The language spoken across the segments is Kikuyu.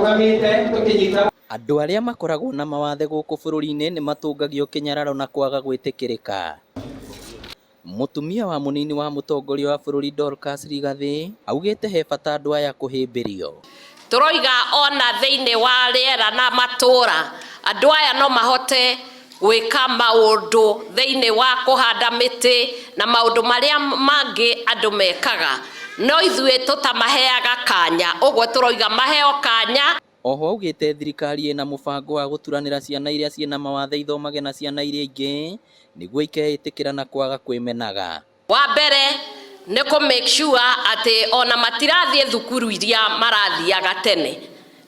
Tũrũgamĩte tũkĩnyita. Andũ arĩa makoragwo na mawathe gũkũ bũrũri-inĩ nĩmatũngagio kĩnyararo na kwaga gwĩtĩkĩrĩka. Mũtumia wa mũnini wa mũtongoria wa bũrũri Dorcas Rigathĩ augĩte he bata andũ aya kũhĩmbĩrio. Tũroiga ona thĩinĩ wa rĩera na matũra, andũ aya no mahote gwĩka maũndũ thĩinĩ wa kũhanda mĩtĩ na maũndũ marĩa mangĩ andũ mekaga, no ithuĩ tũtamaheaga kanya. Ũguo tũroiga maheo kanya. Oho augĩte thirikari ĩna mũbango wa gũturanĩra ciana iria ciĩna mawathe ithomage na ciana iria ingĩ nĩguo ikeĩtĩkĩra na kwaga kwĩmenaga. Wa mbere nĩ kũ make sure atĩ ona matirathiĩ thukuru iria marathiaga tene.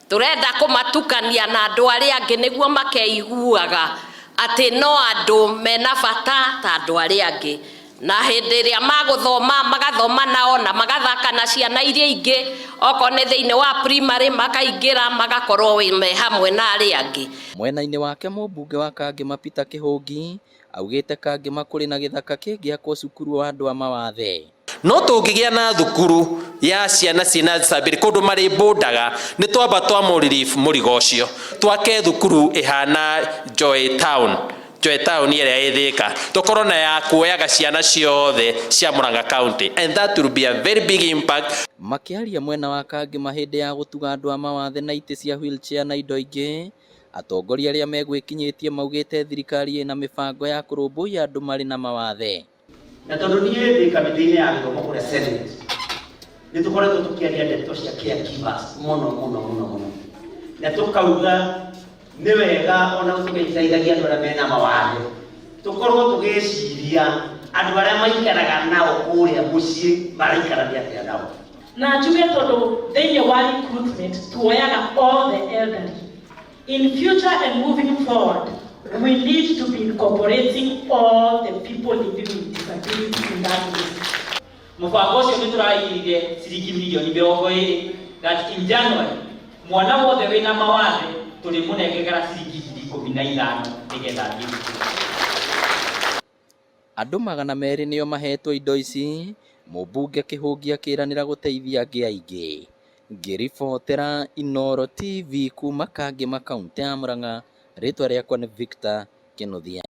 Tũrenda kũmatukania na andũ arĩa angĩ nĩguo makeiguaga atĩ no andũ mena bata ta andũ arĩa angĩ. Na hĩndĩ ĩrĩa magũthoma magathoma nao na magathaka na ciana iria ingĩ, okorwo nĩ thĩinĩ wa primary makaingĩra magakorwo me hamwe na arĩa angĩ. Mwena-inĩ wake mũmbunge wa Kangema Peter Kĩhũngi augĩte Kangema kũrĩ na gĩthaka kĩngĩakwo cukuru wa andũ a mawathe. No tũngĩgĩa na thukuru ya ciana ciĩna disability kũndũ marĩ mbũndaga, nĩ twamba twamũ relieve mũrigo ũcio, twake thukuru ĩhana Joy Town, Joy Town ĩrĩa ĩ Thĩka, tũkorwo na ya kuoyaga ciana ciothe cia Murang'a County, and that will be a very big impact. Makĩaria mwena wa Kangema hĩndĩ ya gũtuga andũ a mawathe na itĩ cia wheelchair na indo ingĩ, atongoria arĩa megwĩkinyĩtie maugĩte thirikari ĩna mĩbango ya kũrũmbũiya andũ marĩ na mawathe. Na tondũ niĩ ndĩ kamĩtĩ-inĩ ya gĩthomo kũrĩa Senate, nĩ tũkoretwo tũkĩaria ndeto cia caregivers mũno mũno mũno mũno, na tũkauga nĩ wega ona tũgĩteithagia andũ arĩa mena mawathe, tũkorwo tũgĩciria andũ arĩa maikaraga nao kũrĩa mũciĩ maraikarania atĩa nao. Na njuge tondũ thĩinĩ wa recruitment tuoyaga all the elderly. In future and moving forward, we need to be incorporating all the people living with disability in that list. Mũbango ũcio nĩ tũraigĩrire ciringi mirioni 20, that in January mwana wothe wĩna mawathe tũrĩmũnengagĩra ciringi 15,000 nĩgetha athiĩ thukuru. Andũ 200 nĩo mahetwo indo ici, mũmbunge Kĩhũngi akĩranĩra gũteithia angĩ aingĩ. Ngĩribotera Inooro TV kuma Kangema, kaũntĩ ya Murang'a, rĩtwa rĩakwa nĩ Victor Kĩnuthia.